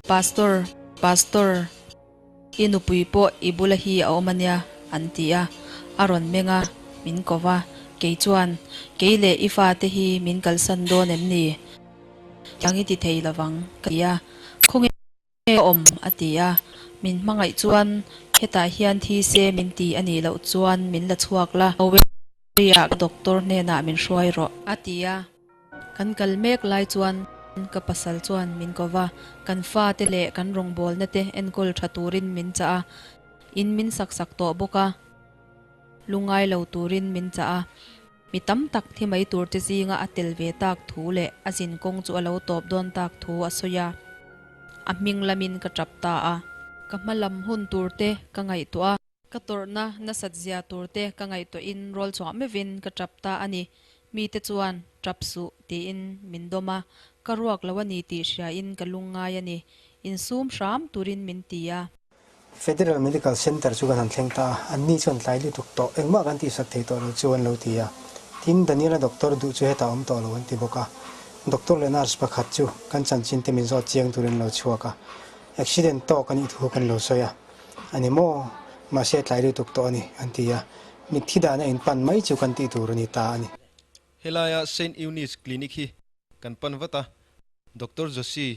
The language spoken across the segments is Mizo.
Pastor, Pastor, i nupui pawh i bula hi a awm a nia, an ti a. A rawn meng a, min ko va. Kei chuan, Kei leh i fate hi min kalsan dawn em ni? Tiang i ti thei lovang, ka ti a. Khawnge ka awm? a ti a. Min hmangaih chuan, Hetah hian thi se min ti a nih loh chuan min la chhuak la, Oweria ka doctor hnenah min hruai rawh, a ti a. Kan kal mek lai chuan ka pasal chuan min ko va, kan fate leh kan rawngbawlna te enkawl tha turin min chah a, in min sak sak tawh bawk a, lungngai lo turin min chah a, mi tam tak thi mai tur te zinga a tel ve tak thu leh a zin kawng chu a lo tawp dawn tak thu a sawi a, a hming lamin ka tap ta a. Ka hma lam hun tur te ka ngaihtuah a. Ka tawrhna nasat zia tur te ka ngaihtuahin rawl chhuah meuhin ka tap ta a ni. Mite chuan, Tap suh, tiin min dawm a, ka ruak lo a ni tih hriain ka lungngai a ni. Insum hram turin min ti a. Federal Medical Centre chu kan han thleng ta a, anni chuan tlai lutuk tawh, engmah kan tihsak thei tawh lo chu an lo ti a. Tin, Daniela doctor duh chu hetah awm tawh lo an ti bawk a. Doctor leh nurse pakhat chu kan chanchin te min zawt chiang turin an lo chhuak a. Accident tawk a nih thu kan lo sawi a. A ni maw? Mahse tlai lutuk tawh a ni, an ti a. Mitthi dahna in pan mai chu kan tih tur a ni ta a ni. Helaia Saint Eunice Clinic hi kan pan vat a, Doctor Joshi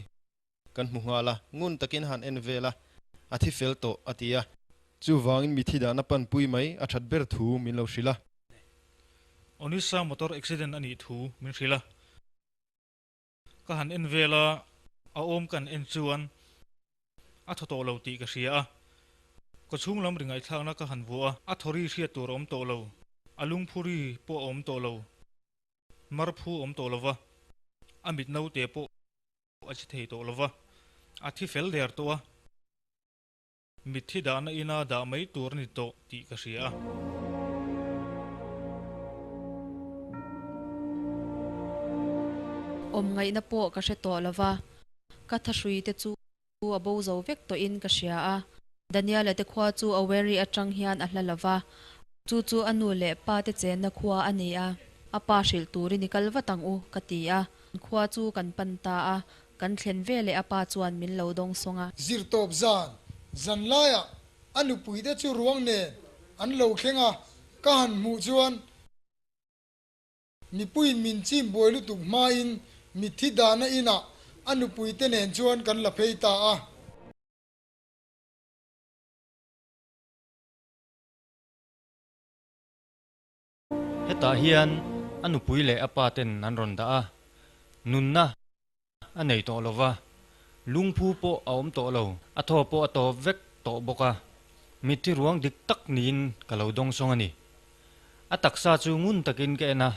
kan hmu nghal a, ngun takin han en vel a, a thi fel tawh a ti a. Chuvangin mitthi dahna panpui mai a that ber thu min lo hrilh a. Onisa motor accident a nih thu min hrilh a. Ka han en vel a, a awm kan en chuan a thaw tawh lo tih ka hria a. Ka chhung lam ri ngaihthlakna ka han vuah a, a thaw ri hriat tur a awm tawh lo, a lungphu ri pawh a awm tawh lo, marphu a awm tawh lo va, a mit naute pawh a che thei tawh lo va, a thi fel der tawh a. Mitthi dahna ina dah mai tur a ni tawh tih ka hria a. Awm ngaihna pawh ka hre tawh lo va, ka thahrui te chu a bo zo vek tawhin ka hria a. Daniela te khua chu Aweri atang hian a hla lo va, chu chu a nu leh pa te chenna khua a ni a, a pa hrilh turin i kal vat ang u, ka ti a. Khua chu kan pan ta a, Kan thlen veleh a pa chuan min lo dawng sawng a. Zirtawp zan, zan laiah a nupuite chu ruang nen an lo thleng a, ka han hmuh chuan mipuiin min chim buai lutuk hmain mitthi dahna inah a nupuite nen chuan kan la phei ta a. Hetah hian a nupui leh a pa ten an rawn dah a, nunna a nei tawh lo va, lungphu pawh a awm tawh lo, a thaw pawh a tawp vek tawh bawk a, mitthi ruang dik tak niin ka lo dawngsawng a ni. A taksa chu ngun takin ka en a,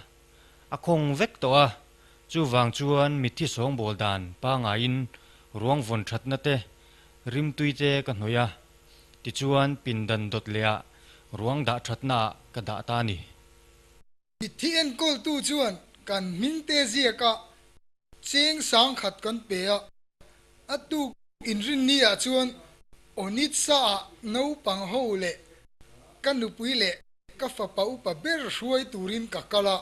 a khawng vek tawh a, chuvang chuan mitthi sawngbawl dan pangaiin ruang vawn thatna te, rimtui te ka hnawih a, Tichuan pindan dawt leh ah ruang dah thatna ah ka dah ta a ni. Mitthi enkawltu chuan kan hmingte ziaka cheng sangkhat kan pe a, a tuk inrinni ah chuan Onitsa ah naupang ho leh ka nupui leh ka fapa upa ber hruai turin ka kal a,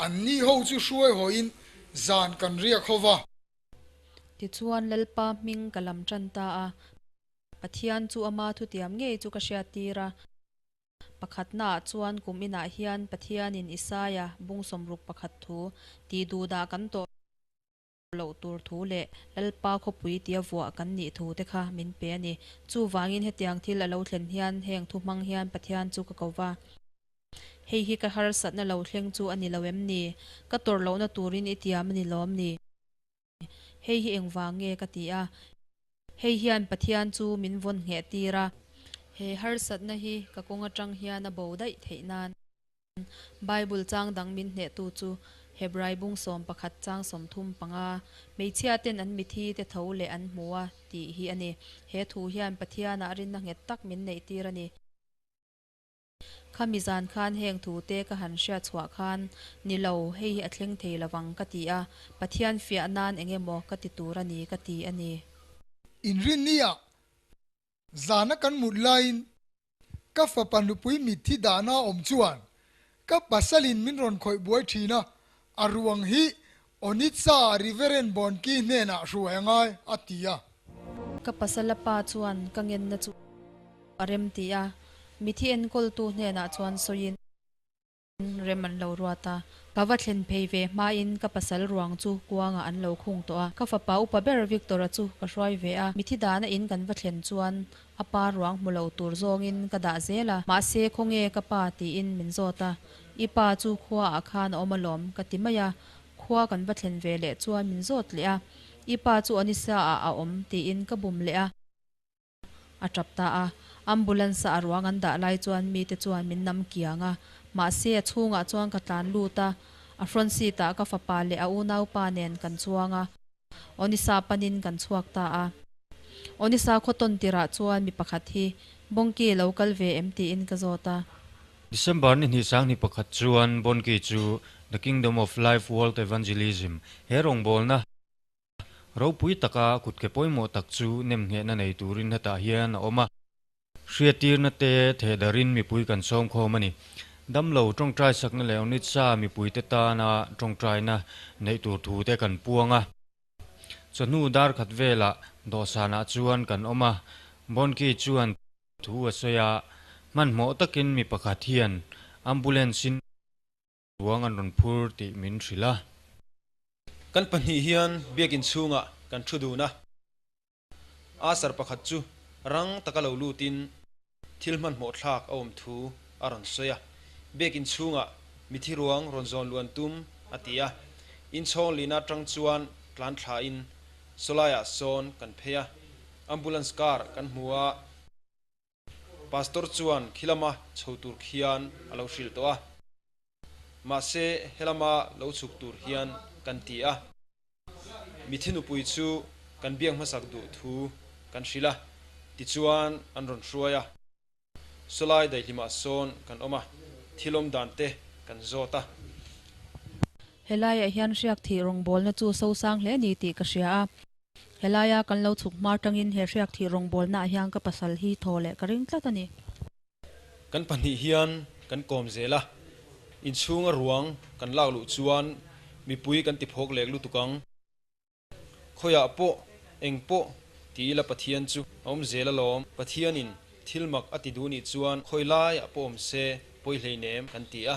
anni ho chu hruai hawiin zan kan riak ho va. Tichuan Lalpa hming ka lam tan ta a. Pathian chu ama thutiam ngei chu ka hriattir a. Pakhatnaah chuan kum inah hian Pathianin Isaia bung sawmruk pakhat thu tih duhdah kan tawh loh tur thu leh Lalpa khawpui tia vuah kan nih thu te kha min pe a ni. Chuvangin hetiang thil a lo thlen hian heng thu hmang hian Pathian chu ka ko va. Hei hi ka harsatna lo thleng chu a ni lo em ni? Ka tawrh lohna turin i tiam a ni lawm ni? Hei hi engvang nge ka ti a, hei hian Pathian chu min vawn ngheh tir a. He harsatna hi ka kawng atang hian a bo daih theih nan Bible chang dang min hnehtu chu Hebrai bung 11 chang 35, Hmeichhia ten an mithi te tho leh an hmu a tih hi a ni. He thu hian Pathianah rinna nghet tak min neih tir a ni. Khami zan khan heng thu te ka han hriat chhuah khan, Ni lo, hei hi a thleng thei lo vang ka ti a, Pathian fiah nan eng emaw ka ti tur a ni ka ti a ni. Inrinnia zana kan mut laiin ka fapa nupui mitthi dahna awm chuan ka pasalin min rawn khawih buai thin a, a ruang hi Onitsa Reverend Bonki hnenah hruai a ngai, a ti a. Ka pasala pa chuan ka ngenna chu a rem ti a, mithi enkawltu hnenah chuan sawiin rem an lo ruat a. Ka va thlen phei ve hmain ka pasal ruang chu kuangah an lo khung tawh a. Ka fapa upa ber Victor-a chu ka hruai ve a, mithi dahna in kan va thlen chuan a pa ruang hmu lo tur zawngin ka dah zel a, mahse khawnge ka pa tiin min zawt a, i pa chu khuaah khan a awm alawm ka ti mai a, khua kan va thlen ve leh chuan min zawt leh a, i pa chu Onisa ah a awm tiin ka bum leh a. A tap ta a, ambulance a a ruang an dah lai chuan mite chuan min nam kiang a, mahse a chhungah chuan ka tlan lut a, a front seat ah ka fapa leh a unaupa nen kan chuang a, Onisa panin kan chhuak ta a. Onisa khaw tawn tirah chuan mi pakhat hi Bawngki lo kal ve em tiin ka zawt a. December ni hnih sang ni pakhat chuan Bawngki chu The Kingdom of Life World Evangelism he rawngbawlna Ropui taka kutke pawimawh tak chu nemnghehna nei turin hetah hian a awm a. Hriattirna te thehdarhin mipui kan sawm khawm a ni. Damlo tawngtai sakna leh Onitsa mipuite tana tawngtaina neih tur thu te kan puang a. Chawhnu dar khat velah dawhsanah chuan kan awm a, Bonki chuan thu a sawi a, hmanhmawh takin mi pakhat hian ambulance-in Ruang an rawn phur tih min hrilh a. Kan pahnih hian biakin chhungah kan thu dun a. Asar pakhat chu rang taka lo lutin thil hmanhmawh thlak a awm thu a rawn sawi a. Biakin chhungah mithi ruang rawn zawn luan tum a ti a. Inchhawng lihna atang chuan tlan thlain sawlaiah sawn kan phei a. Ambulance car kan hmu a. Pastor chuan khilama chho tur khian a lo hrilh tawh a, mahse helama lo chhuk tur hian kan ti a, mithi nupui chu kan biak hmasak duh thu kan hrilh a, tichuan an rawn hruai a, sawlai daihlimah sawn kan awm a, thil awm dan te kan zawt a. Helaiah hian hriak thih rawngbawlna chu sosang hle ni tih ka hria a. Helaia kan lo chhuk hma atangin he hriak thih rawngbawlnaah hian ka pasal hi thaw leh ka ring tlat a ni. Kan pahnih hian kan kawm zel a, inchhunga ruang kan lak luh chuan mipui kan ti phawk lek lutuk ang. Khawiah pawh, eng pawh ti ila Pathian chu a awm zel alawm. Pathianin thil mak a ti duh nih chuan khawi laiah pawh awm se pawi hleinem kan ti a.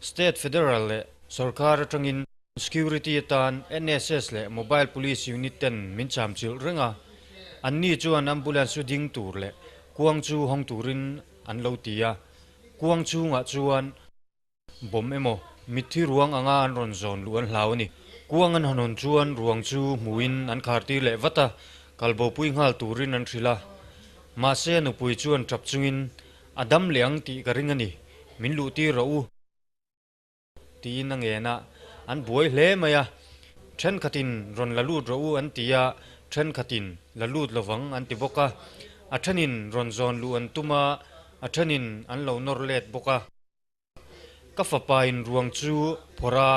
State, Federal leh Sorkar atangin Security atan NSS leh Mobile Police Unit ten min cham chilh reng a, anni chuan ambulance chu ding tur leh kuang chu hawng turin an lo ti a, kuang chhungah chuan bomb emaw mitthi ruang anga an rawn zawn luh an hlau a ni. Kuang an han hawn chuan ruang chu hmuhin an khar tir leh vat a, kalbopui nghal turin an hrilh a. Mahse a nupui chuan tap chungin, A dam leh ang tih ka ring a ni, min luh tir rawh u. Tiin a ngen a, an buai hle mai a. Thenkhatin rawn la lut rawh u an ti a, thenkhatin la lut lovang an ti bawk a. A thenin rawn zawn luh an tum a, a thenin an lo nawr let bawk a. Ka fapain ruang chu phawrh a,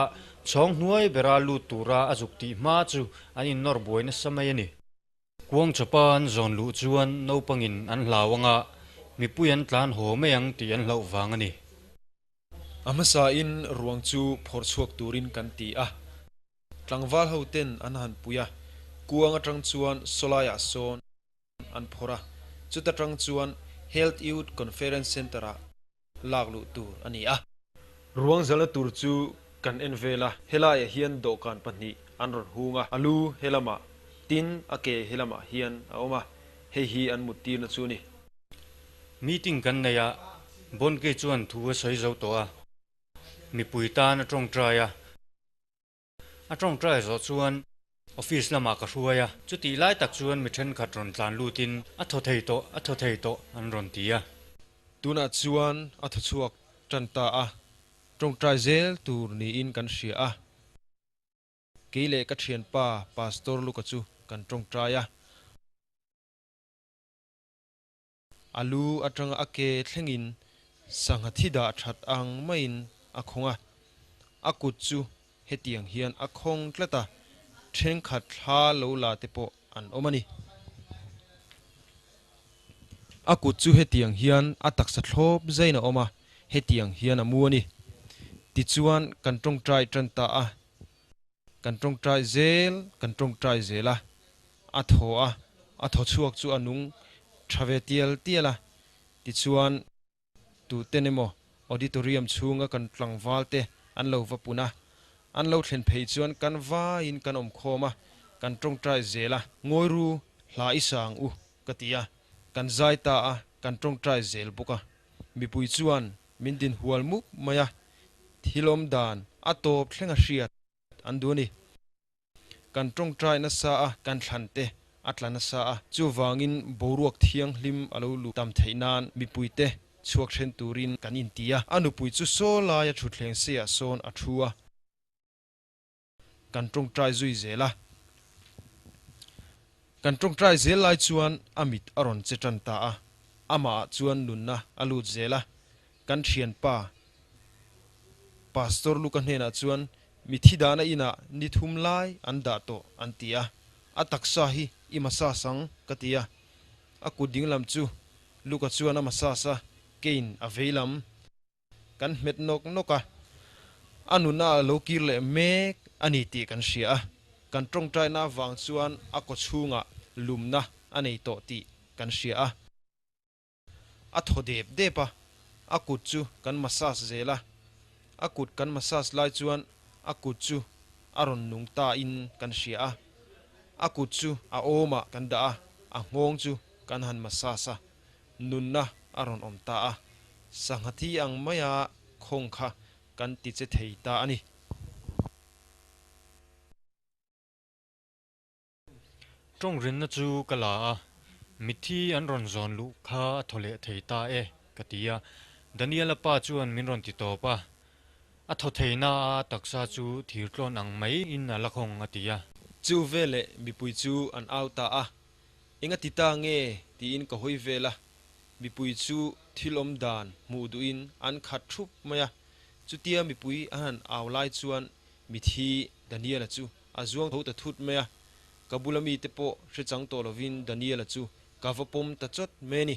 chhawng hnuai bera lut tura a zuk tih hma chu an innawr buai nasa mai a ni. Kuang chawpa an zawn luh chuan naupangin an hlau ang a, mipui an tlan haw mai ang tih an hlauh vang a ni. A hmasain ruang chu phawrh chhuak turin kan ti a, tlangval ho ten an han pui a, kuang atang chuan sawlaiah sawn an phawrh a, chuta tang chuan Health Youth Conference Centre ah lak luh tur a ni a. Ruang zalna tur chu kan en vel a, helaiah hian dawhkan pahnih an rawn hung a, a lu helamah tin a ke helamah hian a awm a, hei hi an mut tirna chu a ni. Meeting kan nei a, Bonke chuan thu a sawi zo tawh a, mipui tan a tawngtai a. A tawngtai zawh chuan office lamah ka hruai a, chutih lai tak chuan mi thenkhat rawn tlan lutin a thaw thei tawh, a thaw thei tawh an rawn ti a. Tunah chuan a thaw chhuak tan ta a, tawngtai zel tur niin kan hria a. Kei leh ka thianpa Pastor Luka chu kan tawngtai a. A lu atanga a ke thlengin sangha thi dah that ang maiin a khawng a, a kut chu hetiang hian a khawng tlat a, thenkhat thla lo la te pawh an awm a ni. A kut chu hetiang hian a taksa thlawp zain a awm a, hetiang hian a mu a ni. Tichuan kan tawngtai tan ta a. Kan tawngtai zel, kan tawngtai zel a, a thaw a, A thaw chhuak chu a nung tha ve tial tial a, tichuan tuten emaw auditorium chhunga kan tlangval te an lo va pun a, an lo thlen phei chuan kan vaiin kan awm khawm a, kan tawngtai zel a, Ngawi ru, hla i sang u ka ti a, kan zai ta a, kan tawngtai zel bawk a. Mipui chuan min din hual mup mai a, thil awm dan a tawp thleng a hriat an duh a ni. Kan tawngtai nasa a, kan thlan te a tla nasa a, chuvangin boruak thianghlim a lo luh tam theih nan mipuite chhuak then turin kan inti a. A nupui chu saw laia thutthleng seiah sawn a thu a. Kan tawngtai zui zel a. Kan tawngtai zel lai chuan a mit a rawn che tan ta a, amahah chuan nunna a lut zel a. Kan thianpa Pastor Luka hnenah chuan mithi dahna inah ni thum lai an dah tawh an ti a, a taksa hi i massage ang ka ti a. A kut dinglam chu Luka chuan a massage a, keiin a veilam. Kan hmet nawk nawk a, a nuna a lo kir leh mek a ni tih kan hria a, kan tawngtaina avang chuan a kawchhungah lumna a nei tawh tih kan hria a. A thaw dep dep a, a kut chu kan massage zel a, a kut kan massage lai chuan a kut chu a rawn nung ta in kan hria a, a kut chu a awmah kan dah a, a nghawng chu kan han massage a, nunna a rawn awm ta a, sangha thi ang maia khawng kha kan ti che thei ta a ni. Tawng rinna chu ka la a, mitthi an rawn zawn luh kha a thaw leh thei ta e, ka ti a. Daniela pa chuan min rawn ti tawp a, a thaw thei na a taksa chu thir tlawn ang mai in a la khawng a ti a. Chu veleh mipui chu an au ta a, Enga ti ta nge tiin ka hawi vel a, mipui chu thil awm dan hmuh duhin an khat thup mai a. Chutia mipui an han au lai chuan mithi Daniela chu a zuang tho ta thut mai a, ka bula mite pawh hre chang tawh lovin Daniela chu ka va pawm ta chawt mai a ni.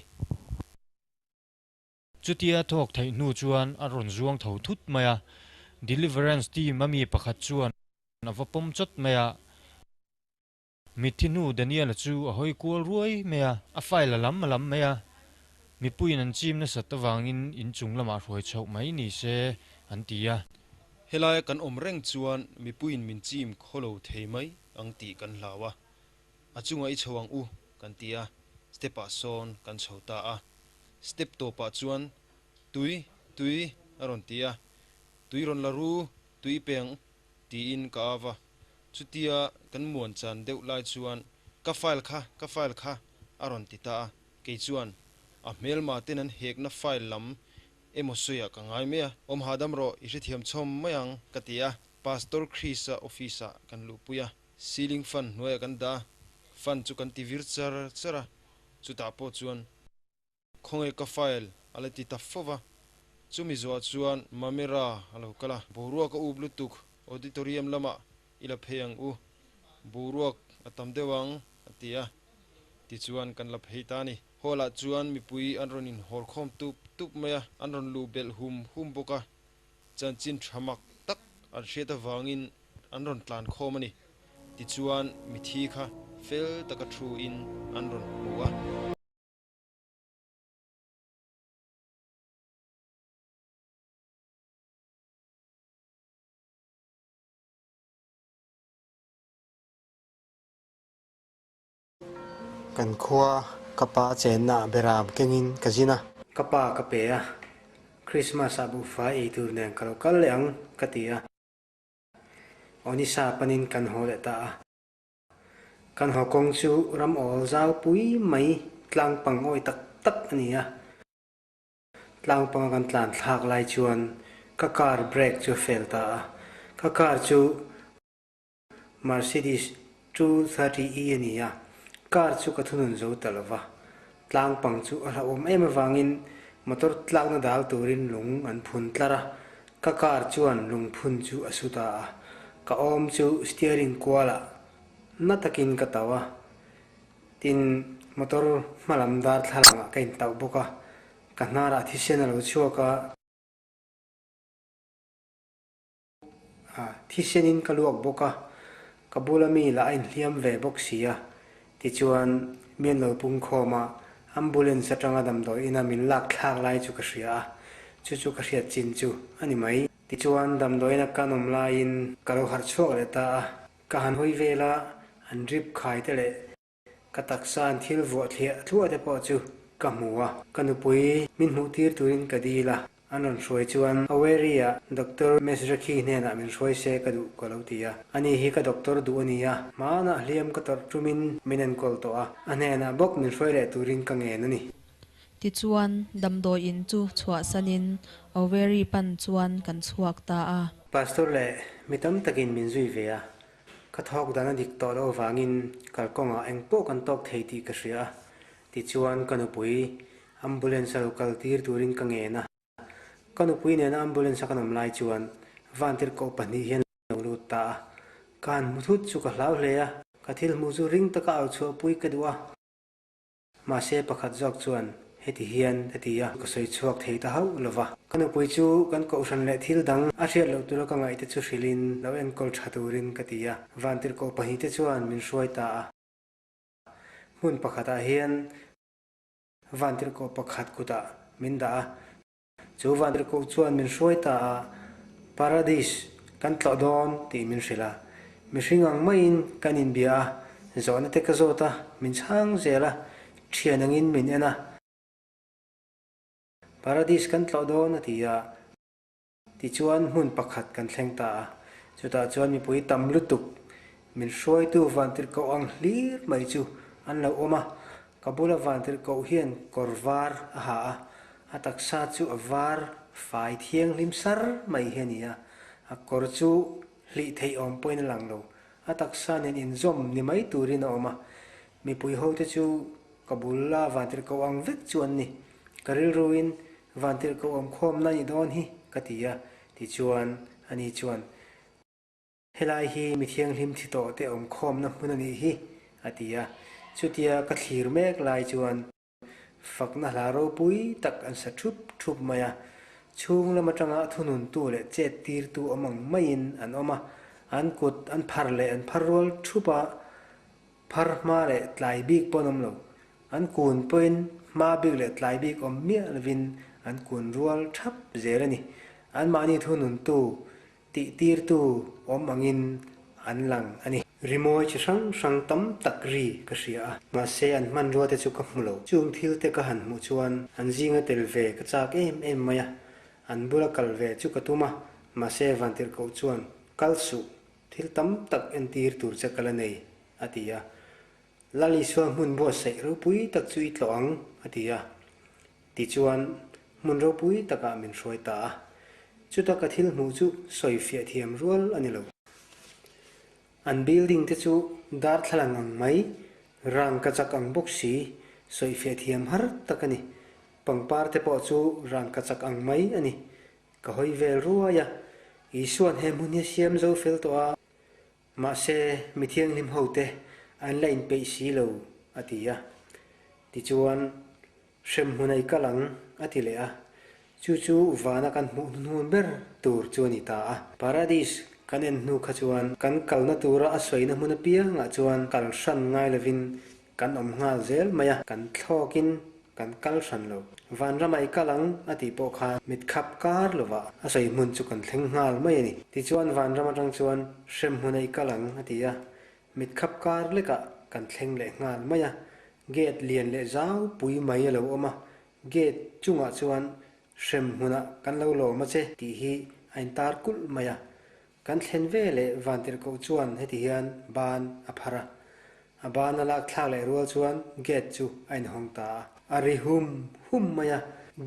Chutia thawk theih hnu chuan a rawn zuang tho thut mai a, Deliverance team a mi pakhat chuan a va pawm chawt mai a. Mitthi hnu Daniel-a chu a hawi kual ruai mai a, a file a lam a lam mai a, mipuiin an chim nasat avangin inchung lamah hruai chhoh mai ni se an ti a. Helaia kan awm reng chuan mipuiin min chim khaw lo thei mai ang tih kan hlau a, a chungah i chho ang u kan ti a, step-ah sawn kan chho ta a. Step tawpah chuan Tui, tui a rawn ti a, Tui rawn la ru, tui peng tiin ka av a. Chutia kan muan chan deuh lai chuan, Ka file kha, ka file kha, a rawn ti ta a. Kei chuan, A hmelma ten an hekna file lam emaw sawiah ka ngai mai a, awm hahdam rawh, i hrethiam chhawm mai ang, ka ti a. Pastor Chris-a office-ah kan luhpui a, ceiling fan hnuaiah kan dah a, fan chu kan ti vir char char a, chutah pawh chuan, Khawnge ka file a la ti ta fo va, chumi zuah chuan Mamera a lo kal a, boruak a up lutuk, auditorium lamah i la phei ang u, boruak a tam deuh ang a ti a, tichuan kan la phei ta a ni. Hall ah chuan mipui an rawn inhawr khawm tup tup mai a, an rawn luh belh hum hum bawk a, chanchin tha mak tak an hriat avangin an rawn tlan khawm a ni. Tichuan mithi kha fel taka thu in an rawn hmu a. Kan khua ka pa chenna beram kengin ka zin a. Ka pa ka pe a, Christmas ah buhfai ei tur nen ka lo kal leh ang ka ti a. Onisa panin kan haw leh ta a. Kan haw kawng chu ram awl zau pui mai tlang pang awi tak tak a ni a. Tlang panga kan tlan thlak lai chuan ka car brake chu a fel ta a. Ka car chu Mercedes 230E a ni a. Car chu ka thunun zo ta lo va. Tlang pang chu a hlauhawm em avangin motor tlakna dal turin lung an phun tlar a, ka car chuan lungphun chu a su ta a, ka awm chu steering kualah na takin ka tauh a, tin motor hmalam darthlalangah ka intauh bawk a, ka hnarah thisen a lo chhuak a. Thisenin ka luak bawk a, ka bula mi lah a inhliam ve bawk si a, tichuan Mi an lo pung khawm a, ambulance atanga damdawi ina min lak thlak lai chu ka hria a, chu chu ka hriat chin chu a ni mai. Tichuan damdawi ina kan awm laiin ka lo harh chhuak leh ta a, ka han hawi vel a, an drip khai te leh ka taksa an thil vuah thliah thluah te pawh chu ka hmu a, ka nupui min hmuh tir turin ka dil a. An rawn hruai chuan Aweri-ah Doctor Mesrekhi hnenah min hruai se ka duh ka lo ti a. Ani hi ka doctor duh a ni a, hmanah hliam ka tawrh tumin min enkawl tawh a, a hnenah bawk min hruai leh turin ka ngen a ni. Tichuan, damdawiin chu chhuahsanin Aweri pan chuan kan chhuak ta a. Pastor leh mi tam takin min zui ve a, ka thawk dan a dik tawh loh avangin kalkawngah engpawh kan tawk thei tih ka hria a, tichuan ka nupui Ambulance a lo kal tir turin ka ngen a, ka nupui nena ambulance a kan awm lai chuan vantirhkoh pahnih hian lo lut ta a, ka han hmu thut chu ka hlau hle a, ka thil hmuh chu ring taka au chhuahpui ka duh a, mahse pakhat zawk chuan heti hian a ti a, ka sawi chhuak thei ta hauh lo va. Ka nupui chu kan kohhran leh thil dang a hriat loh tura ka ngaihte chu hrilhin lo enkawl tha turin ka ti a, vantirhkoh pahnihte chuan min hruai ta a, hmun pakhatah hian Vantirhkoh pakhat kutah min dah a, chu vantirhkoh chuan min hruai ta a, Paradis kan tlawh dawn tih min hrilh a. Mihring ang maiin kan inbia a, zawhna te ka zawt a, min chhang zel a, thian angin min en a. Paradis kan tlawh dawn a ti a. Tichuan hmun pakhat kan thleng ta a, chutah chuan mipui tam lutuk min hruaitu vantirhkoh ang hlir mai chu an lo awm a, ka bula vantirhkoh hian kawr var a ha a, a taksa chu a var fai thianghlim sar mai hi a ni a, a kawr chu hlih theih awm pawhin a lang lo, a taksa nen inzawm ni mai turin a awm a, mipui hote chu ka bula vantirhkoh ang vek chu an ni, ka rilruin Vantirhkoh awmkhawmna ni dawn hi ka ti a, tichuan ani chuan, Helai hi mi thianghlim thi tawh te awmkhawmna hmun a nih hi, a ti a. Chutia ka thlir mek lai chuan fakna hla ropui tak an sa thup thup mai a, chhung lam atanga thununtu leh chet tirtu awm ang maiin an awm a, an kut an phar leh an phar rual thup a, Phar hma leh tlai bik pawn awm lo. An kun pawhin hma bik leh tlai bik awm miah lovin an kun rual thap zel a ni. Anmahni thununtu, tihtirtu awm angin an lang a ni. Rimawi chi hrang hrang tam tak ri ka hria a, mahse an hmanrua te chu ka hmu lo. Chung thil te ka han hmuh chuan an zinga tel ve ka chak em em mai a, an bula kal ve chu ka tum a, mahse Vantirhkoh chuan kal suh Thil tam tak entir tur che ka la nei, a ti a. Lal Isua hmun buatsaih ropui tak chu i tlawh ang, a ti a. Tichuan, hmun ropui takah min hruai ta a. Chuta ka thil hmuh chu sawi fiah thiam rual a ni lo. An building te chu darthlalang ang mai, rangkachak ang bawk si, sawi fiah thiam har tak a ni. Pangpar te pawh chu rangkachak ang mai a ni. Ka hawi vel ruai a, Isua'n he hmun hi a siam zo fel tawh a, mahse mi thianghlim hote an la inpeih si lo, a ti a. Tichuan, Hremhmun a i kal ang, a ti leh a. Chu chu vana kan hmuh hnuhnun ber tur chu a ni ta a. Paradis kan en hnu kha chuan kan kalna tura a sawina hmun apiangah chuan kal hran ngai lovin Kan awm nghal zel mai a, kan thlawkin kan kal hran lo. Vanramah i kal ang a tih pawh khan mit khap kar lovah a sawi hmun chu kan thleng nghal mai a ni. Tichuan vanram atang chuan hrem hmunah i kal ang a ti a, mit khap kar lekah kan thleng leh nghal mai a. Gate lian leh zau pui mai a lo awm a, gate chungah chuan hrem hmunah kan lo lawm a che tih hi a intar kulh mai a. Kan thlen ve leh Vantirhkoh chuan heti hian ban a phar a, a ban a lak thlak leh rual chuan gate chu a inhawng ta a. A ri hum hum mai a,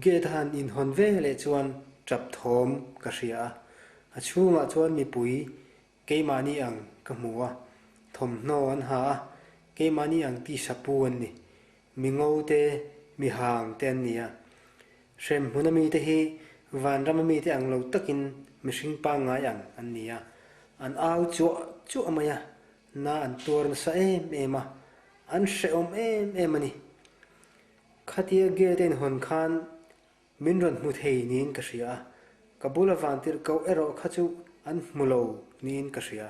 gate a han inhawn ve leh chuan tap thawm ka hria a, a chhungah chuan mipui keimahni ang ka hmu a, thawmhnaw an ha a, keimahni ang tisa pu an ni, mi ngo te, mi hang te an ni a. Hremhmun a mite hi vanram a mite ang lo takin mihring pangngai ang an ni a, an au chuah chuah mai a, na an tuar nasa em em a, an hrehawm em em a ni. Khatia gate a inhawn khan min rawn hmu thei niin ka hria a, ka bula vantirhkoh erawh kha chu an hmu lo niin ka hria.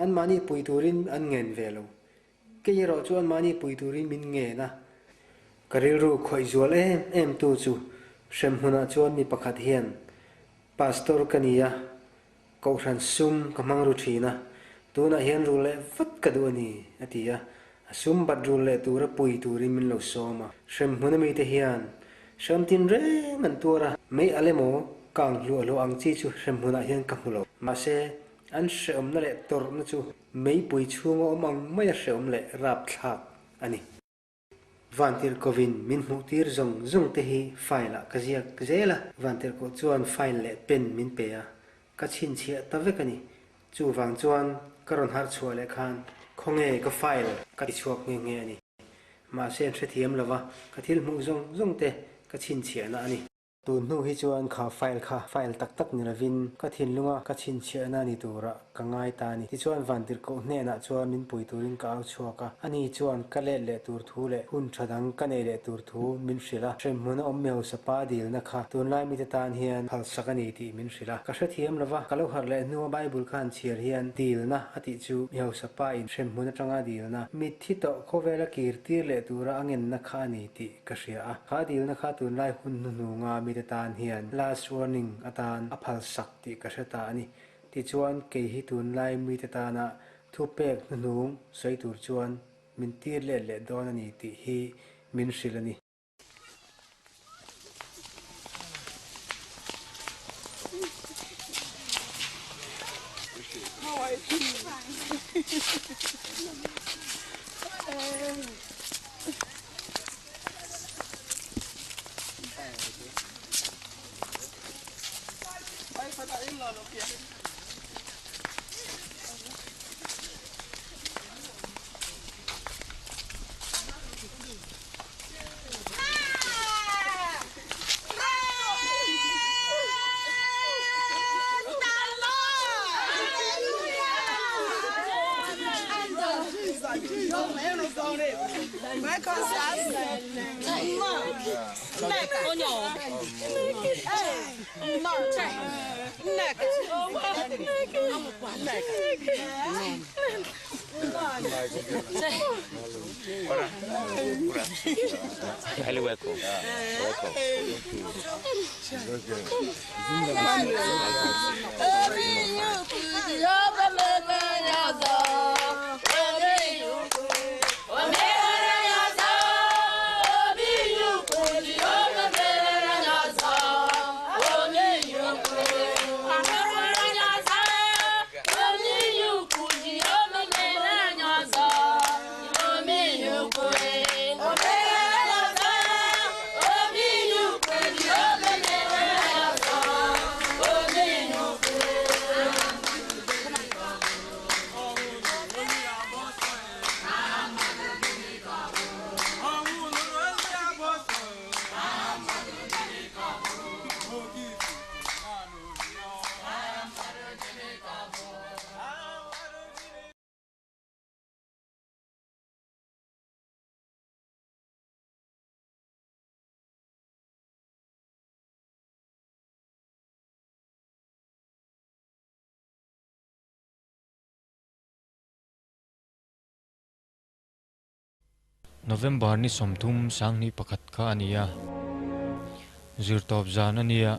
Anmahni pui turin an ngen ve lo. Kei erawh chuan mahni pui turin min ngen a. Ka rilru khawih zual em em tu chu hremhmunah chuan mi pakhat hian, Pastor ka ni a, Kohhran sum ka hmang ru thin a, tunah hian rul leh vat ka duh a ni, a ti a. A sum bat rul leh tura pui turin min lo sawm a. Hremhmun amite hian hrem tin reng an tuar a, mei al emaw kang hluah hluah ang chi chu hremhmunah hian ka hmu lo. Mahse, an hrehawmna leh tawrhna chu meipui chhunga awm ang maia hrehawm leh rapthlak a ni. Vantirhkovin min hmuhtir zawng zawng te hi file-ah ka ziak zel a, Vantirhkoh chuan file leh pen min pe a, ka chhinchhiah ta vek a ni. Chuvang chuan ka rawn harh chhuah leh khan khawnge ka file ka ti chhuak nghe nghe a ni. Mahse an hrethiam lova, ka thil hmuh zawng zawng te ka chhinchhiahna a ni. Tun hnu hi chuan kha file kha file tak tak ni lovin ka thinlunga ka chhinchhiahna ni turah ka ngai ta a ni. Tichuan Vantirhkoh hnenah chuan min pui turin ka au chhuak a, ani chuan ka let leh tur thu leh hun tha dang ka nei leh tur thu min hrilh a, hremhmun a awm mi hausa pa dilna kha tunlai mite tan hian phalsak a ni tih min hrilh a. Ka hrethiam lova, ka lo harh leh hnua Bible kha han chhiar hian dilna a tih chu mi hausa pa in hremhmun atanga dilna, mitthi tawh khawvela kir tir leh tura a ngenna kha a ni tih Ka hria a, kha dilna kha tunlai hun hnuhnunga mite tan hian last warning atan a phalsak tih ka hre ta a ni. Tichuan, kei hi tunlai mite tana thupek hnuhnung sawi tur chuan min tir let leh dawn a ni tih hi min hrilh a ni. Highly welcome. Welcome. November ni 30 sanghnih pakhat kha a ni a, zirtawp zan a nia.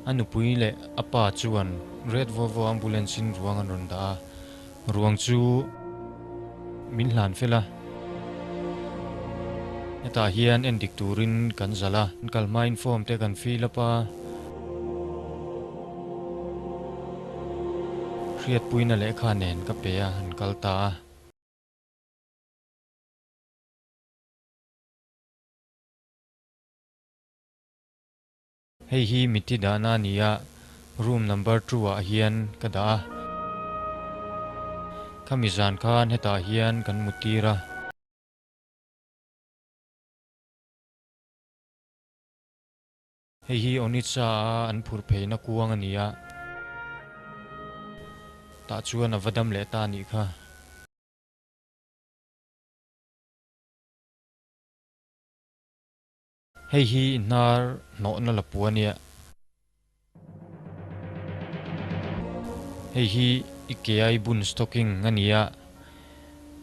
A nupui leh a pa chuan Red Volvo ambulance in ruang an rawn dah a, ruang chu min hlan fel a. Hetah hian endik turin kan zalh a, kan kal hmain form te kan fill up a. Hriatpuina lehkha nen ka pe a, an kal ta a. Hei hi mitthi dahna a ni a, room number two ah hian ka dah a. Khami zan khan hetah hian kan mu tir a. Hei hi Onitsha a an phurh pheina kuang a ni a, tah chuan a va dam leh ta a nih kha. Hei hi hnar hnawhna la pu a nia. Hei hi i ke ai bun stocking a ni a.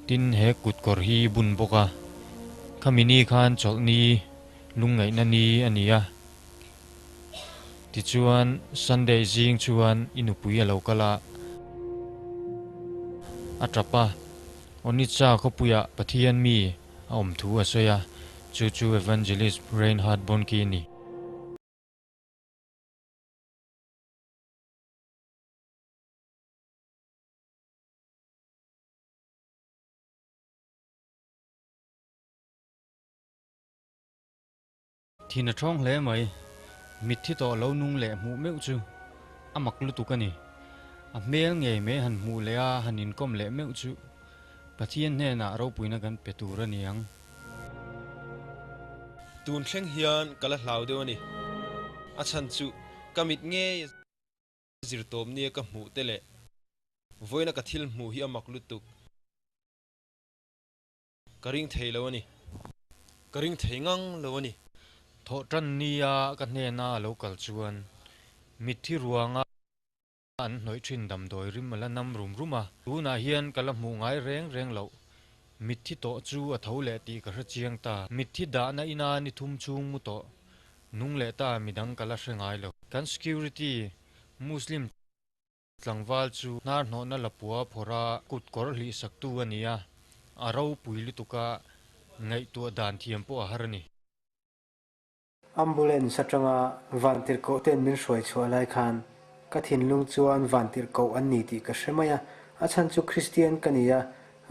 Tin, he kutkawr hi i bun bawk a, khami ni khan chawlhni lungngaihna ni a ni a. Tichuan, Sunday zing chuan i nupui a lo kal a, a tap a, Onitsha khawpuiah Pathian mi a awm thu a sawi a, chu chu Evangelist Reinhard Bonnke a ni. Thin a ṭhawng hle mai. Mitthi tawh lo nung leh hmuh meuh chu a mak lutuk a ni. A hmel ngei mai han hmuh leh a han inkawm leh meuh chu Pathian hnenah ropuina kan pe tur a ni ang. Tun thleng hian ka la hlau deuh a ni. A chhan chu ka mit ngei a zirtawp nia ka hmuh te leh vawiina ka thil hmuh hi a mak lutuk. Ka ring thei lo a ni. Ka ring thei ngang lo a ni. Thawh tan nia ka hnena a lo kal chuan mitthi ruanga an hnawih thin damdawi rim a la nam rum rum a. Tunah hian ka la hmuh ngai reng reng loh. Mitthi tawh chu a tho leh tih ka hre chiang ta. Mitthi dahna ina ni thum chhung mu tawh nung leh ta midang ka la hre ngai lo. Kan security Muslim Tlangval chu hnar hnawhna lapua phawrha kut kawr hlih saktu a ni a, a ropui lutuka ngaihtuah dan thiam pawh a har a ni. Ambulance atanga vantirhkoh ten min hruai chhuah lai khan ka thinlung chuan vantirhkoh an ni tih ka hre mai a, a chhan chu Kristian ka ni a,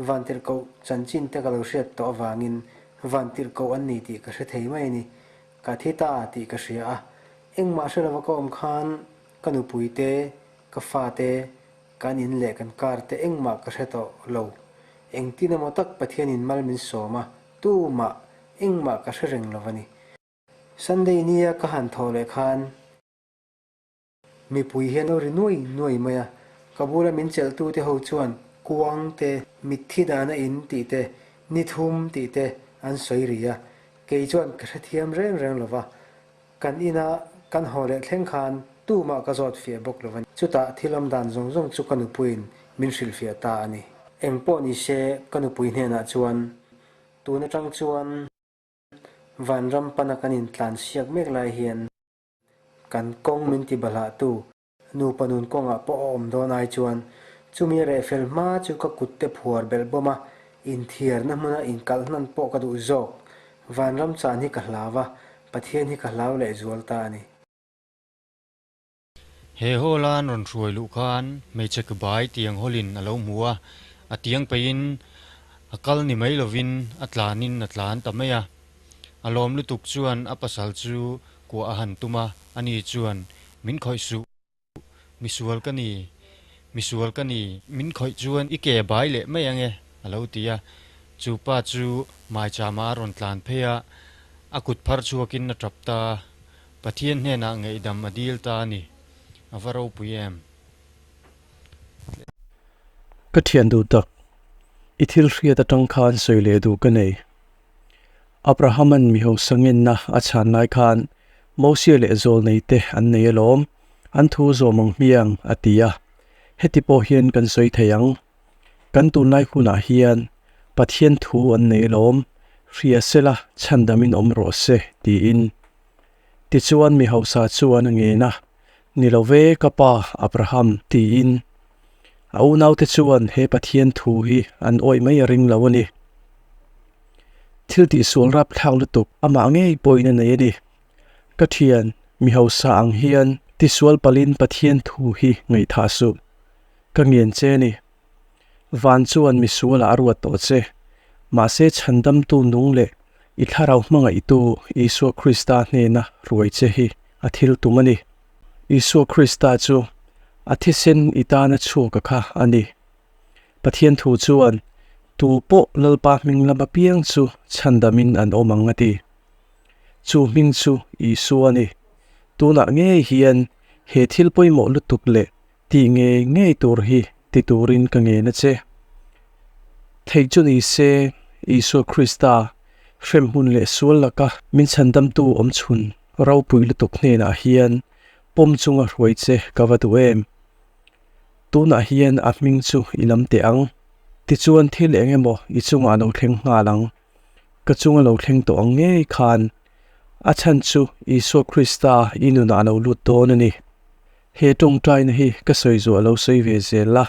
vantirhkoh chanchin te ka lo hriat tawh avangin vantirhkoh an ni tih ka hre thei mai a ni. Ka thi ta tih ka hria a, engmah hre lova ka awm khan Ka nupui te, ka fa te, kan in leh kan kar te engmah ka hre tawh lo. Engtin emaw tak Pathianin mal min sawm a, tumah engmah ka hre reng lo a ni. Sunday nia ka han thawh leh khan mipui hian lo ri nuai nuai mai a, ka bula min chelhtute ho chuan kuang te, mitthi dana in tih te, ni thum tih te an sawi ri a, kei chuan ka hrethiam reng reng lo va, Kan ina kan haw leh thleng khan tumah ka zawt fiah bawk lo a ni. Chutah thil awm dan zawng zawng chu ka nupuiin min hrilhfiah ta a ni. Eng pawh ni se ka nupui hnenah chuan tun atang chuan vanram pana kan intlan siak mek lai hian kan kawng min ti balhahtu Nupa nun kawngah pawh a awm dawn ai chuan chumi reh fel hma chu ka kut te phuar belh bawm a, inthiarna hmuna inkalh hnan pawh ka duh zawk. Vanram chan hi ka hlau a, Pathian hi ka hlau leh zual ta a ni. He hall-a an rawn hruai luh khan hmeichhe kebai tiang hawlin a lo hmu a, a tiang peihin a kal ni mai lovin a tlanin a tlan ta mai a. A lawm lutuk chuan a pasal chu kuah a han tum a, ani chuan, Min khawih suh, misual ka ni, misual ka ni, min khawih chuan i ke bai leh mai ange, a lo ti a. Chu pa chu maichama a rawn tlan phei a, a kut phar chhuakin a tap ta a, Pathian hnenah ngaihdam a dil ta a ni, a va ropui em? Ka thian duh tak, i thil hriat atang khan sawi leh duh ka nei. Abrahama'n mi hausa ngenna a chhan lai khan Mosia leh Zawlnei te an nei alawm, an thu zawm ang hmiang, a ti a. Heti pawh hian kan sawi thei ang. Kan tunlai hunah hian Pathian thu an nei alawm, hria sela chhandamin awm rawh se, tiin. Tichuan mi hausa chuan a ngen a, Ni lo ve ka pa Abraham, tiin. A unaute chuan he Pathian thu hi an awih mai a ring lo a ni. Thil tihsual rapthlak lutuk amah ngei pawhin a nei a ni. Ka thian, mi hausa ang hian tisual palhin Pathian thu hi ngaihthah suh. Ka ngen che a ni. Van chuan misualah a ruat tawh che. Mahse chhandamtu nung leh i thlarau hmangaihtu Isua Krista hnena ruai che hi a thil tum a ni. Isua Krista chu a thisen i tana chhuaka kha a ni. Pathian thu chuan, Tu pawh Lalpa hming lam apiang chu chhandamin an awm ang a ti. Chu hming chu Isua a ni. Tunah ngei hian he thil pawimawh lutuk leh tih ngei ngei tur hi ti turin ka ngen a che. Theih chu ni se, Isua Krista hremhmun leh sual laka min chhandamtu awm chhun ropui lutuk hnenah hian pawm chunga hruai che ka va duh em? Tunah hian a hming chu i lam teh ang. Tichuan thil eng emaw i chungah a lo thleng nghal ang. Ka chunga lo thleng tawh ang ngei khan a chhan chu Isua Krista i nunah a lo lut dawn a ni. He tawngtaina hi ka sawi zuah lo sawi ve zel la.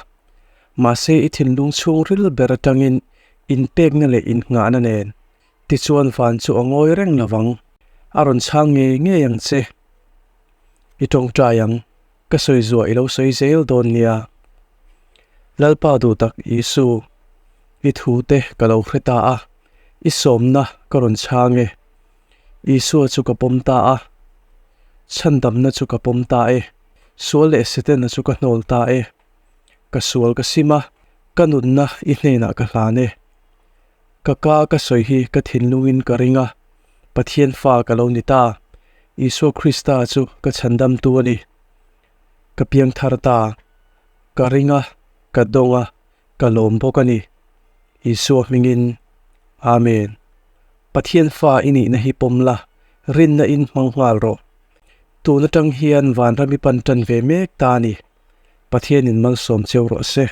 Mahse i thinlung chhungril ber atangin inpekna leh innghahna nen tichuan van chu a ngawi reng lovang. A rawn chhang ngei ngei ang che. I tawngtai ang. Ka sawi zuah i lo sawi zel dawn nia. Lalpa duh tak Isu, i thu te ka lo hre ta a, i sawmna ka rawn chhang e. Isua chu ka pawm ta a, chhandamna chu ka pawm ta e, sual leh Setana chu ka hnawl ta e. Ka sual ka sim a, ka nunna i hnenah ka hlan e. Ka ka ka sawi hi ka thinlungin ka ring a, Pathian fa ka lo ni ta. Isua Krista chu ka chhandamtu a ni. Ka piang thar ta. Ka ring a, ka dawng a, ka lawm bawk a ni. Isua hmingin. Amen. Pathian fa i nihna hi pawm la, rinna in hmang nghal rawh. Tun atang hian vanram i pan tan ve mek ta a ni. Pathianin malsawm cheu rawh se.